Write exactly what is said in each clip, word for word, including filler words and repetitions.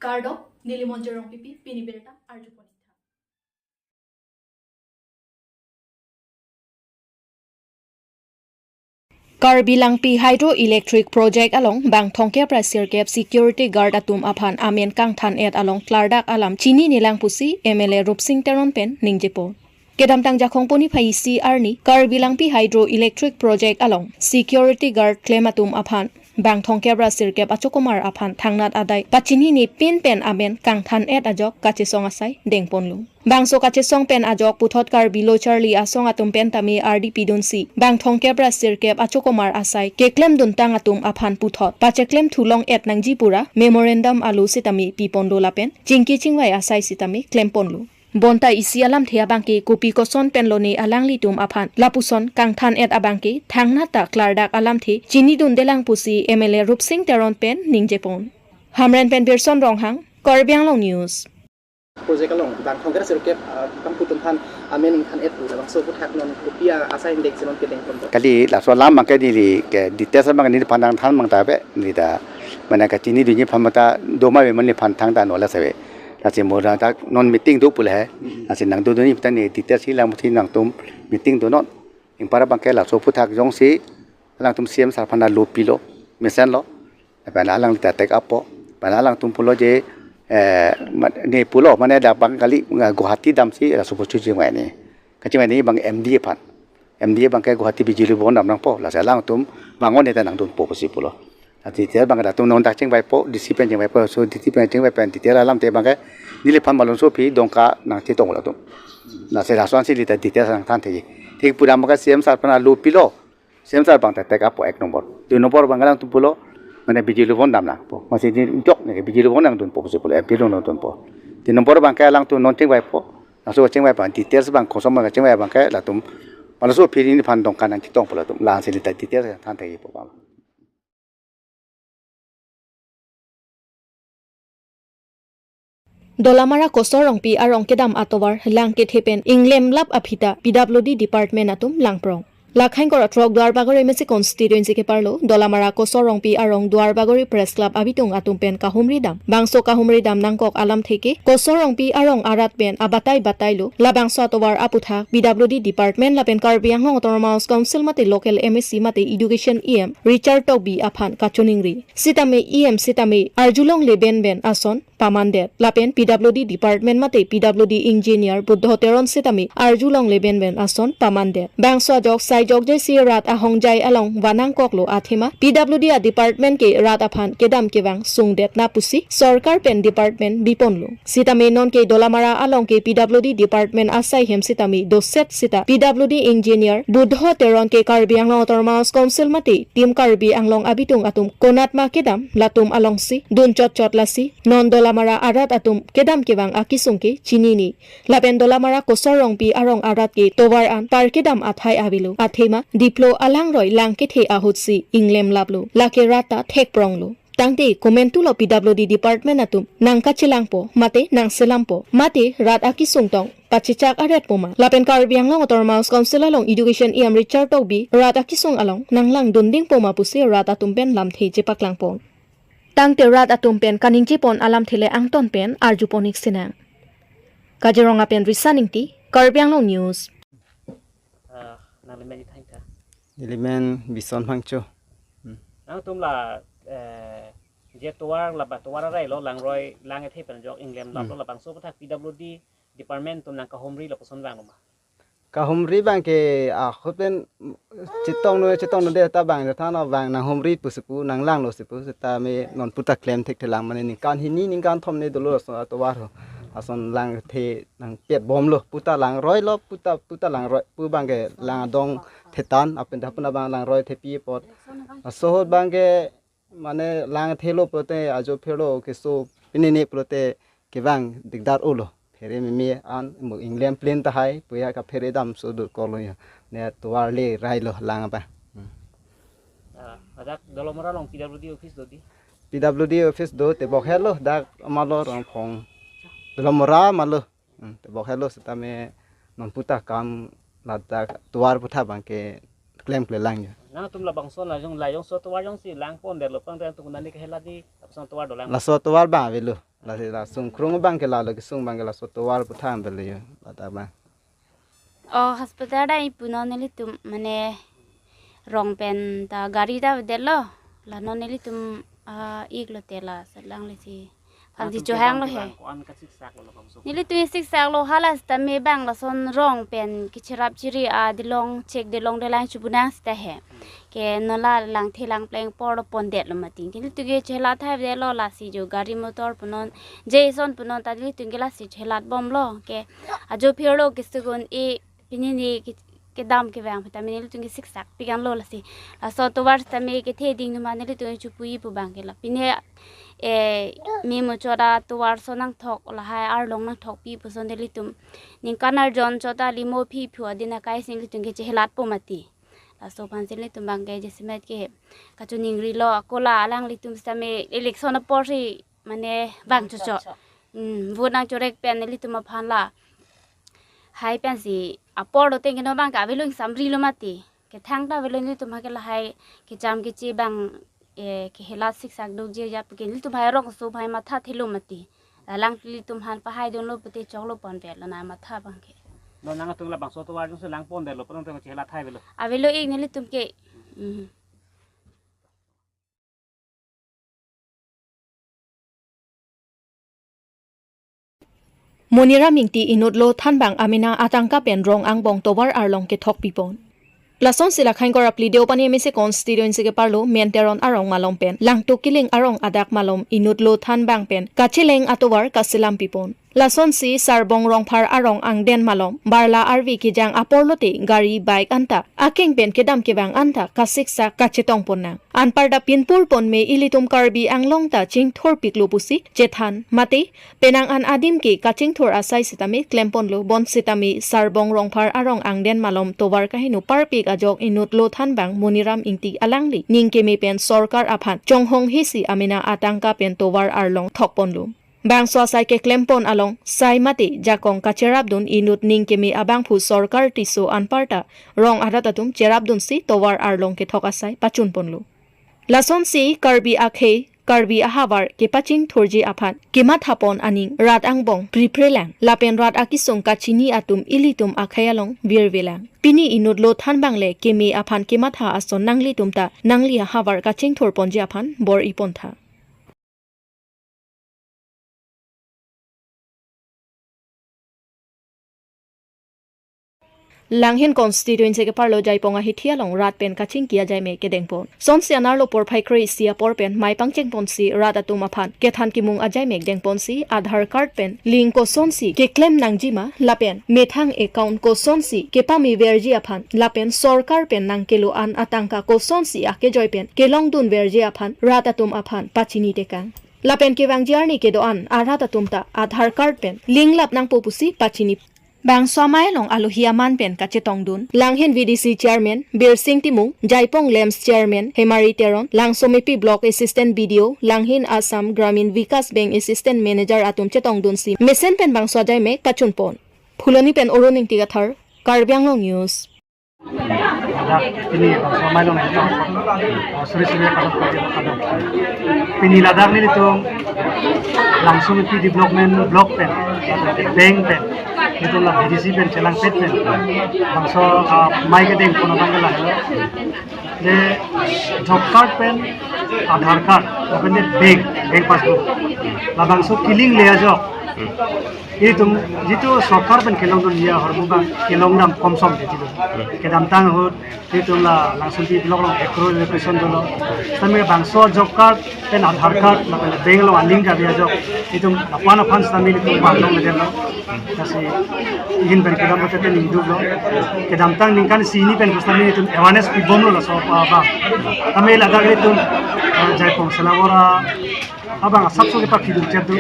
Kardom, neli Monjir Rongpipi, pini birta arjupon ik tha. Karbi Langpi Hydroelectric Project along bang thomkep ra sirkep security guard atum aphan amen kangthan-et along klardak alam chinine lang pusi M L A Rupsing Teron pen ningjepon. Kedamtang Jakhong poni phai isi arni Karbi Langpi Hydroelectric Project along security guard klem atum aphan bang thomkep ra sirkep achokomar aphan thangnat adai pachinine pin pen amen kangthan-et ajok kachesong asai dengponlo. Bangso kachesong pen ajok puthot Karbi Lo Charli Asong atum pen tame ardi pidunsi bang thomkep ra sirkep achokomar asai keklemduntang atum aphan puthot pacheklem thulong-et nangji pura memorandum alo sitame piponlo lapen chingki chingvai asai sitame klemponlo. Bonta isi alamthe abangke kopi koson pen lone alanglitum aphan lapuson kangthan-et abangke thangnat ta klardak alamthe chinidundelang pusi M L A Rupsing Teron pen ningjepon. Hamren pen Birson Ronghang, Karbi Anglong News. Project along bang thomkep ra sirkep, ah, bangphu atum aphan amen ingthan-et pu labangso aphuthak non kopi asai ingdeng si non kedengpon to. Kali laso alam abangke neli ke details abang neliphan nangthan abang ta ave, neli ta mane kachinidunji aphan mata doma ave, neliphan thangta no la save. Lasi mo ta non meeting do pu le he. Lasi nangdodunji aphan ta ne details si lamsi nangtum meeting do non. Ingpar abangke laso aphuthak jongsi alangtum C M sir aphan lo pilo, mesenlo. Lapen alangli ta take up po. Lapen alangtum pulo je, eh, ma-, ne pulo mane dak abang kali, ah, Guwahati damsi laso aphu chingvaini. Kachingvaini abang M D A aphan. M D A abangke Guwahati Bijuli Bhavan dam nangpo. Lasi alangtum bang one ta nangdunpo pusi pulo. Lasi detail abang latum non dak chingvaipo, D C pen chingvaipo, so D C pen chingvai pen detail alamthe abangke neliphan malomso aphi dongka nangchetong latum. Lasi laso ansi neli ta details nangthan thekthe. Thik pura abangke C M sir aphan lo pilo. C M sir abang ta take up po ek nombor. Dui nombor abang alangtum pulo, mane Bijuli Bhavan dam nangpo. Masi ne jok ne Bijuli Bhavan nangdunpo pusi pulo, M P lo nangdunpo. Tin nombor abangke alangtum non chingvaipo. Laso chingvai abang details abang koson abang chingvai abangke latum malomso aphi neliphan dongka nangchetongpo latum. La ansi neli ta details than thekpo abang. Dolamara Kosor Rongpi arong kedam atovar lang kethe pen inglemlap aphi ta P W D department atum langprong. Lakhain kora throk Duarbagori M A C constituency keparlo Dolamara Kosor Rongpi arong Duarbagori Press Club abitung atum pen kahumri dam. Bangso kahumri dam nangkok alamthe ke Kosor Rongpi arong arat pen abatai batailo. Labangso atovar aphuthak P W D department lapen Karbi Anglong Autonomous Council mate local M A C mate education E M Richard Tokbi aphan kachiningri. Sitame E M sitame arjulongle benben ason pamandet. Lapen P W D department mate P W D engineer Buddho Teron sitame arjulongle benben ason pamandet. Bangso ajok sai jokjai si rat ahongjai along vanangkoklo athema P W D a department ke rat aphan kedam kevang sungdetna pusi sorkar pen department biponlo. Sitame nonke Dolamara along ke P W D department asai hem sitame doset sita P W D engineer Buddho Teron ke Karbi Anglong Autonomous Council mate Team Karbi Anglong abitung atum konatma kedam latum alongsi dun chotchot lasi non Dolamara arat atum kedam kevang akesung ke chinine. Lapen Dolamara Kosor Rongpi arong arat ke tovar an par kedam athai avelo. Athema diplo alangroi lang kethe ahutsi inglemlaplo. Lake rat ta thekpronglo. Tangte komantulo P W D department atum nangkachelangpo, mate nangselampo, mate rat akesung tong pachechak aretpo ma. Lapen Karbi Anglong Autonomous Council along Education E M Richard Tokbi rat akesung along nanglangdundingpo ma pusi rat atum pen lamthe chepaklangpon. Tangte rat atum pen kaningjepon alamthe le angton pen arjupon ik sinang. Kaziranga pen Risa Ingti, Karbi Anglong News. Ah, nangli men ithang ta. Neli men Bison Phangcho. Hmm. Nangtum la, eh, je tovar laba tovar arailo langroi lang ethe pen jok inglemlaplo. Hmm. Labangso aphuthak P W D department atum nangkahumri lapuson vanglo ma? Kahumri abangke ahut pen chetongno chetongno de ta bang tha no bang nanghumri pusi pu nanglanglo si pu sitame non puta klem thekthelang mane ningkan hini ningkan thom ne dolo ason atovar ho. Ason lang the nangpet bomlo puta langroilo puta puta langroi pu abangke lang adong thetan apin ta puna bang langroi thepi apot. Laso ahut abangke mane lang thelo pulote ajo phelo keso pinine pulote kevang dikdar ulo. Phere meme an mo inglem plain tahai puya kaphere dam so dur kolo ya. Ne tovar le railo lang apa. Hmm. Ah, ladak Dolamara along P W D office do di? P W D office do tebok helo dak amalo Rongphong. Dolamara malo. Hmm, tebok helo sitame non puta kam ladak tovar aphuthak abangke klemklelang ya. Nangtum labangso lajong lajongso tovar jongsi langpondetlo pang tang tung nani kahela di lapuson tovar dolang. Laso tovar abang avelo. Lasi la sungkrung abang ke lalo kesung abang ke laso tovar pu thanpelo yo. Ladak abang. O hospital ta ipunon nelitum mane rong pen ta gari ta vedetlo. La non nelitum, ah, iklo te la selang lesi. Aphan si chohanglo he. Ko-an kasiksak lo bangso. Nelitum siksak lo hala sitame bang lason rong pen kecherap chiri adilong chek dilong delang chupunang sita he. Ke non la langthe langpleng apor lo pondetlo mati. Ke nelitum ke chelat thai vedetlo lasi jo gari motor punon, je ison punon ta nelitum ke lasi chelat bomlo. Ke ajo phirlo ke sugun e pini ni ke, kedam kevang sitame nelitum ke siksak pigan lo lasi. Laso tovar sitame kethe ding numa nelitum chupu-i pu abang ke la. Pini, eh, me muchot atovar ason nangthok lahai arlong nangthokpi puson nelitum. Ningkan arjon chot ta limo phi phu adin akai si nelitum ke chelatpo mati. Laso aphan si nelitum abang ke jasemet ke kachiningrilo ako la alanglitum sitame election apor si mane vang chocho. Hmm, vote nangchorek pen nelitum aphan la. Hai pensi apor lo tengke non abang ke avelo ingsamrilo mati. Kethang ta avelo nelitum ha ke lahai kecham keche abang, eh, kehelat siksak duk je jap ke nelitum hai rong so hai matha thelo mati. Lalang nelitum aphan pahai dunlo pute choklo ponpetlo na matha abang ke. Non nangtum labangso tovar jongsi lang pondetlo punon te chelat thai avelo. Avelo ik nelitum ke. Hmm. Moniram Ingti inutlo thanbang amena atangka pen rong angbong tovar arlong kethok pipon. Lason si la Khaingkor Apli Deopani M A C constituency keparlo Men Teron arong malom pen Langtuk Killing arong adak malom inutlo thanbang pen kacheleng atovar kaselam pipon. Lason si Sarbong Rongphar arong angden malom barla arve kejang apor lote gari bike anta akeng pen kedam kevang anta kasiksak kachetong ponnang. Anparta pinpur ponme ilitum Karbi Anglong ta chingthur piklo pusi chethan mate penang an adim ke kachingthur asai sitame klemponlo bonsitame Sarbong Rongphar arong angden malom tovar kaheno parpik ajok inutlo thanbang Moniram Ingti alangli ning keme pen sorkar aphan chonghong hisi amena atangka pen tovar arlong thokponlo. Bangso asai keklempon along sai mate jakong kacherapdun inut ning keme abangphu sorkar Tisso anparta rong arat atum cherapdunsi tovar arlong kethok asai pachunponlo. Lason si Karbi akhei, Karbi ahavar kepachingthurji aphan kemathapon aning rat angbong priprelang lapen rat akisung kachini atum ilitum akhei along virvelang. Pini inutlo thanbang le keme aphan kematha ason nanglitum ta nangli ahavar kachingthurponji aphan bor-ipontha. Langhin constituency keparlo Jaipong ahithi along rat pen kachingki ajaimek kedengpon. Sonsi anerlo porphai kre-isi apor pen mei pangchengponsi rat atum aphan kethan kimung ajaimek dengponsi Aadhaar card pen link kosonsi keklem nangjima lapen methang account kosonsi kepame verji aphan lapen sorkar pen nangkelo an atangka kosonsi akejoi pen kelongdun verji aphan rat atum aphan pachini tekang. Lapen kevangji arni kedo-an arat atum ta Aadhaar card pen link lap nangpo pusi pachini. Bangso amei along alohi aman pen kachetongdun Langhin V D C chairman Birsing Timung, Jaipong LAMPS chairman Hemari Teron, Langsomepi block assistant B D O, Langhin Assam Gramin Vikas Bank assistant manager atum chetongdunsi mesen pen bangso ajaimek pachunpon. Phuloni pen Arun Ingti Kathar, Karbi Anglong News. Ladak pini bangso amei along nangketong, oh, suri suri kadok kadok kadok. Pini ladak nelitum Langsomepi development block pen, bank pen, nelitum la V D C pen chelangpet pen bangso, ah, amei kedengpon abang ke lahelo. Je job card pen Aadhaar card lapen je bank, bank passbook, labangso ke-link le ajok. Itum jitu sorkar pen kelongdunji ahormu abang kelongdam komsom de jitu. Kedamtang ahut itum la Langsomepi block along ekro location dolo. Sitame bangso job card pen Aadhaar card lapen bank along a-link kave ajok itum lapu-an aphan sitame itum bang longledetlo. Lasi ihin pen kedam pate ningduklo. Kedamtang ningkan isi hini pen sitame itum awareness pibomlo laso abang. Tame ladak itum, eh, Jaipong Selawora abang asapso kepapidun chet do.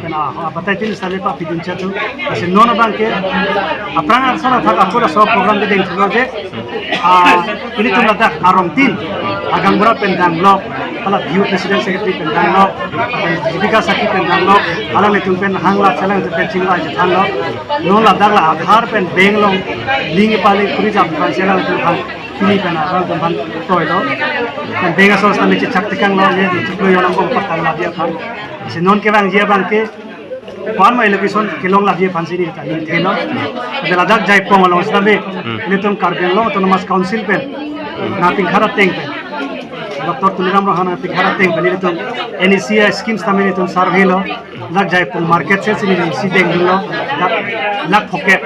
Pen a, abatai tin sale papidun chet do. Lasi non abang ke aphrang ason athak ako laso program kedengthulo je, ah, ilitum ladak arong tin, agaonbura pen danglok, Hala B O president secretary pen danglo, pen Jibika Sakhi pen danglo, alanglitum pen hangla chelang pen chingla chethanlo. Non ladak la Aadhaar pen bank along link pali kuri jam pen chelang pen hang kini pen alanglitum pen kroilo. Pen bank asor sitame chechak tekanglo, ye di chiklo yonam bong patang la dia pen. Si non kevangji abangke Kwan ma allocation kelong lagi aphan si neli ta ning thelo. Pen ladak Jaipong along sitame, Hmm. ilitum Karbi Anglong Autonomous Council pen, Hmm. nangpingkhar ateng pen, Doctor Tuliram Ronghang nangpingkhar ateng pen ilitum N E C scheme sitame ilitum survey lo. Ladak Jaipong market shed si neli isi dengdunlo, ladak lakh phokep.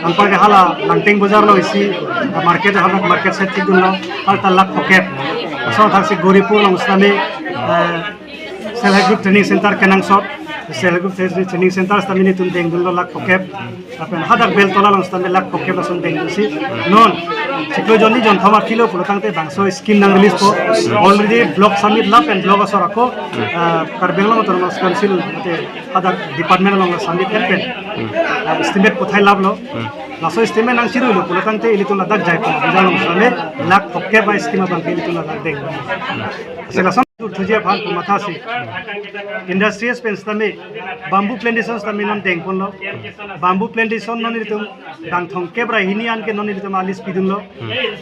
Anparke hala Langteng Bazar along isi market, hala market shed thikdunlo, hala ta lakh phokep. Asong thaksi Goripur along sitame, eh, Self Help Group Training Center kenangsot, Self Help Group Training Center sitame nelitum dengdunlo lakh phokep. Lapen hadak Beltola along sitame lakh phokep lason dengdunsi. Non, chiklo jonni jonthom aphi lo pulo tangte bangso scheme nang release po. Already block submit lapen block asor ako, ah, Karbi Anglong Autonomous Council mate hadak department along submit pen pen, ah, estimate puthai laplo. Laso estimate nang chiruilo pulo tangte ilitum ladak Jaipong Bazar along sitame lakh phokep a scheme abangke ilitum ladak deng. Si lason thuji aphan pu mathasi. Industries pen sitame bamboo plantation sitame non dengponlo. Bamboo plantation non ilitum bang thomkep ra hini an ke non ilitum a-list pidunlo.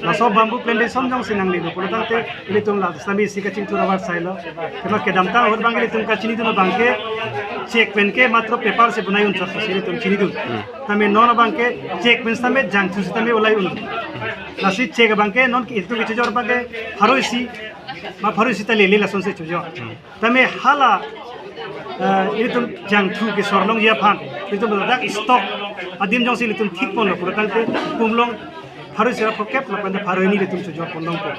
Laso bamboo plantation jongsi nanglelo pulo tangte ilitum la sitame isi kachingthur avarsai lo. Kema kedamtang ahut abangke ilitum kachinidun abangke cheque pen ke matro paper si bonai un chot si ilitum chinidun. Tame non abangke cheque pen sitame jangthu sitame ulai un. Lasi cheque abangke non ke ilitum kechojor abangke pharo isi ma pharo isi ta lele lasonsi chojor. Tame hala, eh, ilitum jangthu kesor longji aphan, ilitum ladak stock adim jongsi ilitum thikponlo pulo tangte kum along pharo isi ra phokep lapen pharo hini ilitum chojorpon longpo.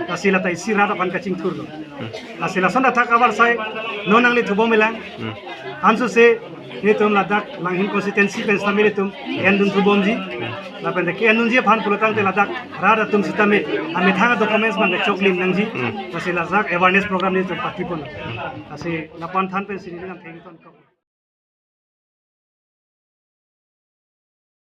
Lasi lata isi rat aphan kachingthurlo. Lasi lason athak avarsai non nangli thubom ilang. Ansose ilitum ladak Langhin constituency pen sitame ilitum endun thubomji. Lapen de endunji aphan pulo tangte ladak rat atum sitame amethang documents abangke choklim nangji. Lasi ladak awareness program nelitum patipon. Lasi lapu-an than pensi neli nang thengton.